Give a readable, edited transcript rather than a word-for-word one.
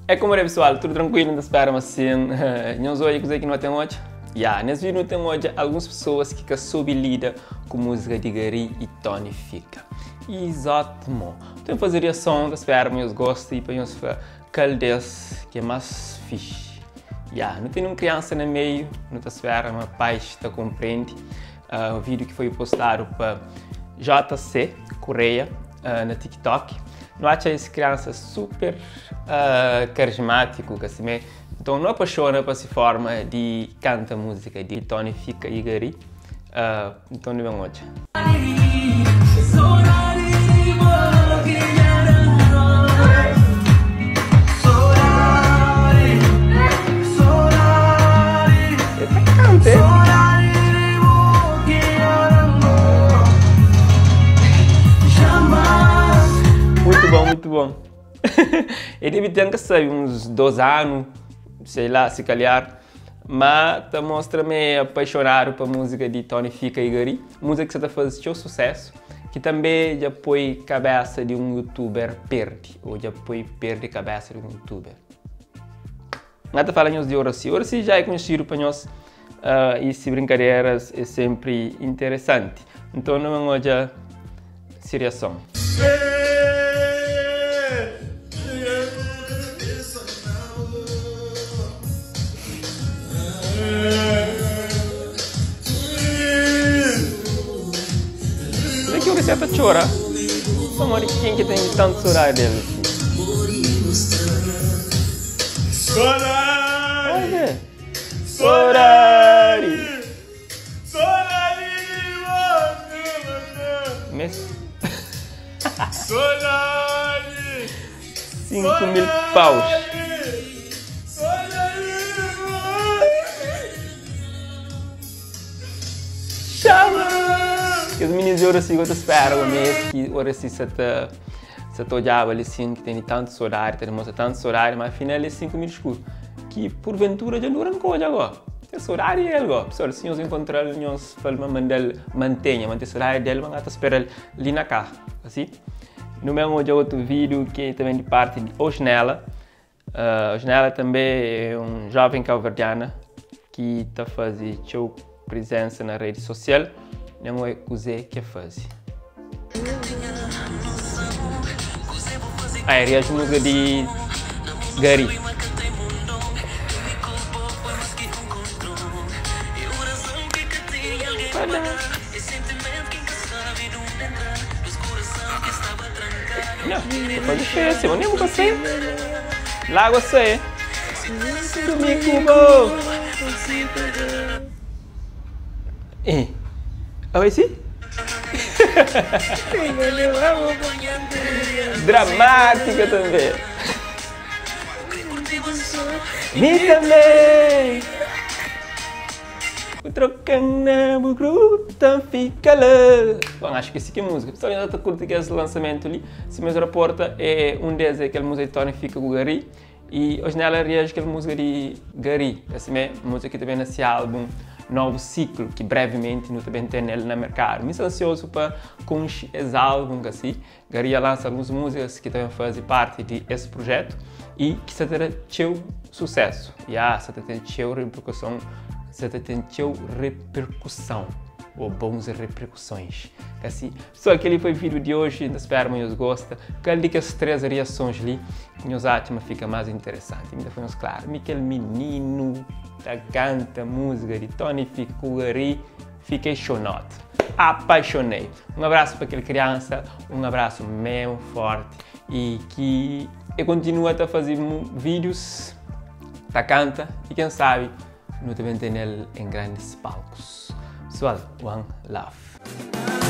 É como é pessoal, tudo tranquilo? N ta spera ma sim. Nhos odja kuzê ki nu ten odja? Ya, nes vídeo nu ten odja alguns pessoas ki ka soube lida ku múzika di Gary e Tony Fika. Exato. Ten fazer reação, ta spera ma nhos gosta e pa nhos fla kal des ki é más fixe. Ya, nu ten un criança na meio, nu ta spera ma pais ta compreende. Uh, um vídeo que foi postado pa JC Correia uh, na TikTok. Nu atxa esse criança super uh, carismático, que assim, então nu apaixona pa se forma de canta música de Tony Fika e Gary. Uh, então nu ben odja. Ele tá canta, hein? Muito bom, muito bom. Ele deve ter que sabe uns 2 anos, sei lá, se calhar. Mas tá mostra-me apaixonado pa música de Tony Fika e Gary. Música que está fazendo seu sucesso. Que também já põe cabeça de um youtuber perde. Ou já põe perde cabeça de um youtuber. Nada fala nhos de Oracy. Oracy já é conhecido para nós uh, e se brincadeiras é sempre interessante. Então não olha se reação. Como é que o Oracy tá chora? Pamodi quem que tem tanto saudade dele? Saudade! Saudade! Saudade! Mes... Saudade! 5 mil paus. Saudade! Chama! Que os meninos de Oracy que eu te espero um mês que Oracy se te se te olhava ali assim, que tem tanto saudade, te demonstra tanto saudade, mas afinal é 5 mil escuros. Que porventura já não arrancou já agora. Tem saudade dele agora. Pessoal, se nós encontrar nós falamos mandar mantenha, manter saudade dele, mas tá esperando ali na casa, assim. No meu hoje outro vídeo que é também de parte de Osnela. Uh, Osnela também é um jovem cabo-verdiana que está fazendo sua presença na rede social. Não é coisa que faz. Ah, é a música de Gary. Não, pode ser, eu nem vou ser. Lago você. Comigo. Eh. Apa sih? Dramática também. Me também. O trocando o grupo fica lá. Bom, acho que esse que é música. Pessoal, ainda está curtindo esse lançamento ali. Se me reporta é um deles é aquela música de Tony Fika com o Gary. E hoje nela reage aquela música de Gary. Essa é música que também nesse álbum Novo Ciclo, que brevemente no também tem nele no mercado. Muito ansioso para conhecer esse álbum assim. Gary lança algumas músicas que também fazem parte desse projeto e que se terá seu sucesso. E ah, se tem seu repercussão, se tem seu repercussão ou bons repercussões. Assim, pessoal, aquele foi o vídeo de hoje, espero que vocês gostem. Qual de que as três reações ali, que nos acham fica mais interessante. Ainda foi uns claro, aquele menino da canta música de Tony Fika com Gary, fiquei chonado. Apaixonei. Um abraço para aquela criança, um abraço mesmo forte e que eu continuo a fazer vídeos da canta e quem sabe não também tem ele em grandes palcos. Pessoal, one love.